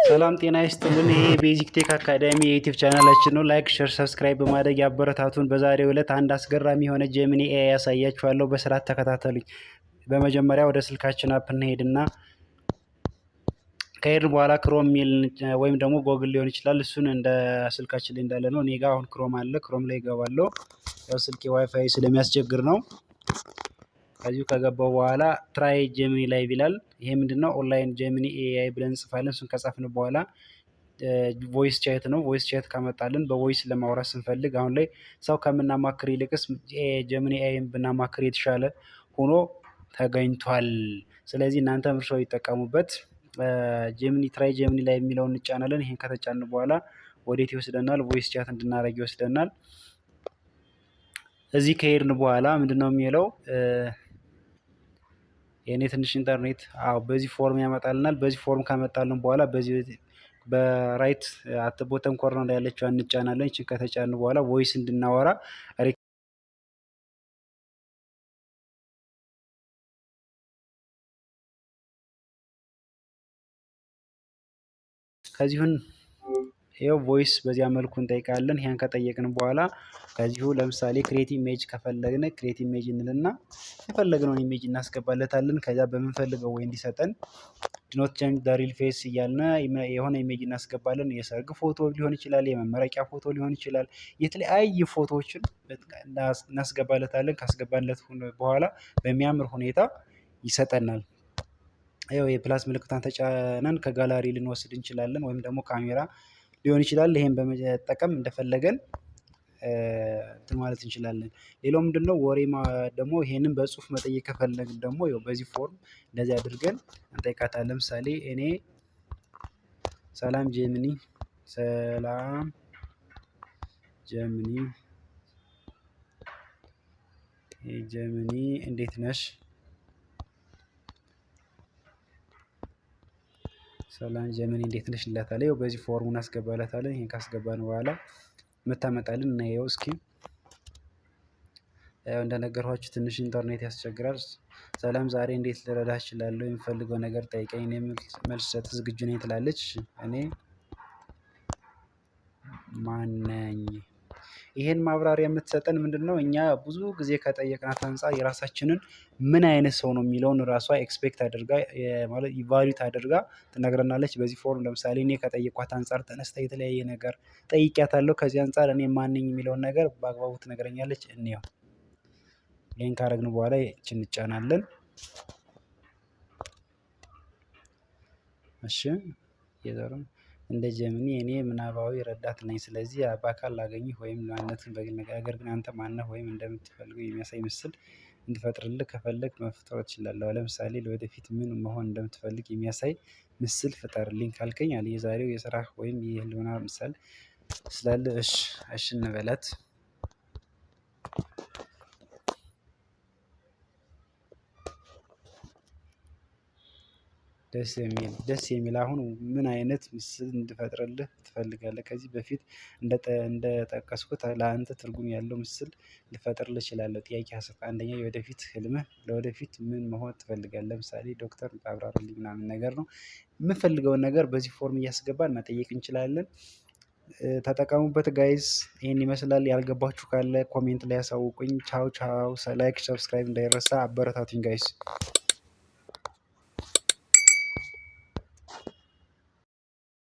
ሰላም ጤና ይስጥልን። ይሄ Basic Tech Academy የ YouTube ቻናላችን ነው። Like፣ share፣ subscribe በማድረግ ያበረታቱን። በዛሬው ዕለት አንድ አስገራሚ የሆነ Gemini AI ያሳያችኋለሁ። በስርዓት ተከታተሉኝ። በመጀመሪያ ወደ ስልካችን app እንሄድና ከሄድን በኋላ Chrome የሚል ወይም ደግሞ ጎግል ሊሆን ይችላል። እሱን እንደ ስልካችን ላይ እንዳለ ነው። እኔ ጋ አሁን Chrome አለ። Chrome ላይ እገባለሁ። ያው ስልኬ ዋይፋይ ስለሚያስቸግር ነው። ከዚሁ ከገባው በኋላ try Gemini live ይላል። ይሄ ምንድነው? Online Gemini AI ብለን እንጽፋለን። እሱን ከጻፍን በኋላ voice chat ነው። Voice chat ካመጣልን በ voice ለማውራት ስንፈልግ አሁን ላይ ሰው ከምናማክር ይልቅስ Gemini AI ን ብናማክር የተሻለ ሆኖ ተገኝቷል። ስለዚህ እናንተም እርሶ ይጠቀሙበት። Gemini try Gemini live የሚለውን እንጫናለን። ይሄን ከተጫንን በኋላ ወዴት ይወስደናል? Voice chat እንድናደርግ ይወስደናል። እዚህ ከሄድን በኋላ ምንድነው የሚለው? የኔ ትንሽ ኢንተርኔት፣ አዎ፣ በዚህ form ያመጣልናል። በዚህ form ካመጣልን በኋላ በዚህ በ right at bottom corner ያለችው እንጫናለን። ይችን ከተጫንን በኋላ voice እንድናወራ ከዚሁን ይኸው voice በዚያ መልኩ እንጠይቃለን። ይሄን ከጠየቅን በኋላ ከዚሁ ለምሳሌ create image ከፈለግን create image እንልና የፈለግነውን image እናስገባለታለን። ከዚያ በምንፈልገው ወይ እንዲሰጠን do not change the real face እያልን የሆነ image እናስገባለን። የሰርግ ፎቶ ሊሆን ይችላል፣ የመመረቂያ ፎቶ ሊሆን ይችላል። የተለያዩ ፎቶዎችን እናስገባለታለን። ካስገባንለት በኋላ በሚያምር ሁኔታ ይሰጠናል። ይኸው የ plus ምልክቷን ተጫነን ከጋላሪ ልንወስድ እንችላለን፣ ወይም ደግሞ ካሜራ ሊሆን ይችላል። ይሄን በመጠቀም እንደፈለገን እንትን ማለት እንችላለን። ሌላው ምንድነው? ወሬ ደግሞ ይሄንን በጽሁፍ መጠየቅ ከፈለግን ደግሞ ይኸው በዚህ form እንደዚህ አድርገን እንጠይቃታለን። ለምሳሌ እኔ ሰላም Gemini፣ ሰላም Gemini፣ Gemini እንዴት ነሽ? ሰላም Gemini እንዴት ነሽ እንላታለን። ይኸው በዚህ form ኡን እናስገባላታለን። ይሄን ካስገባን በኋላ የምታመጣልን እናየው እስኪ። ያው እንደነገርኳችሁ ትንሽ ኢንተርኔት ያስቸግራል። ሰላም፣ ዛሬ እንዴት ልረዳህ እችላለሁ? የምፈልገው ነገር ጠይቀኝ፣ እኔ መልስ ልሰጥህ ዝግጁ ነኝ ትላለች። እኔ ማን ነኝ? ይሄን ማብራሪያ የምትሰጠን ምንድነው? እኛ ብዙ ጊዜ ከጠየቅናት አንፃር የራሳችንን ምን አይነት ሰው ነው የሚለውን ራሷ expect አድርጋ፣ ማለት evaluate አድርጋ ትነግረናለች። በዚህ form ለምሳሌ እኔ ከጠየኳት አንፃር ተነስታ የተለያየ ነገር ጠይቄያታለሁ። ከዚህ አንፃር እኔ ማን ነኝ የሚለውን ነገር በአግባቡ ትነግረኛለች። እንየው። ይሄን ካደረግን በኋላ ይቺን እንጫናለን። እሺ፣ የዘሩን እንደ Gemini እኔ ምናባዊ ረዳት ነኝ። ስለዚህ በአካል ላገኝህ ወይም ማንነትህን በግል ነገር ግን አንተ ማነህ ወይም እንደምትፈልገው የሚያሳይ ምስል እንድፈጥርልህ ከፈለግክ መፍጠር እችላለሁ። ለምሳሌ ለወደፊት ምን መሆን እንደምትፈልግ የሚያሳይ ምስል ፍጠርልኝ ካልከኝ አለ የዛሬው የስራህ ወይም የህልውና ምሳሌ ስላለ እሺ እሺ እንበላት። ደስ የሚል፣ ደስ የሚል። አሁን ምን አይነት ምስል እንድፈጥርልህ ትፈልጋለህ? ከዚህ በፊት እንደጠቀስኩት ለአንተ ትርጉም ያለው ምስል ልፈጥርልህ እችላለሁ። ጥያቄ አስብ። አንደኛ የወደፊት ህልምህ፣ ለወደፊት ምን መሆን ትፈልጋለህ? ለምሳሌ ዶክተር አብራራልኝ ምናምን ነገር ነው። የምንፈልገውን ነገር በዚህ form እያስገባን መጠየቅ እንችላለን። ተጠቀሙበት guys። ይሄን ይመስላል። ያልገባችሁ ካለ comment ላይ ያሳውቁኝ። ቻው ቻው። Like subscribe እንዳይረሳ። አበረታቱኝ guys።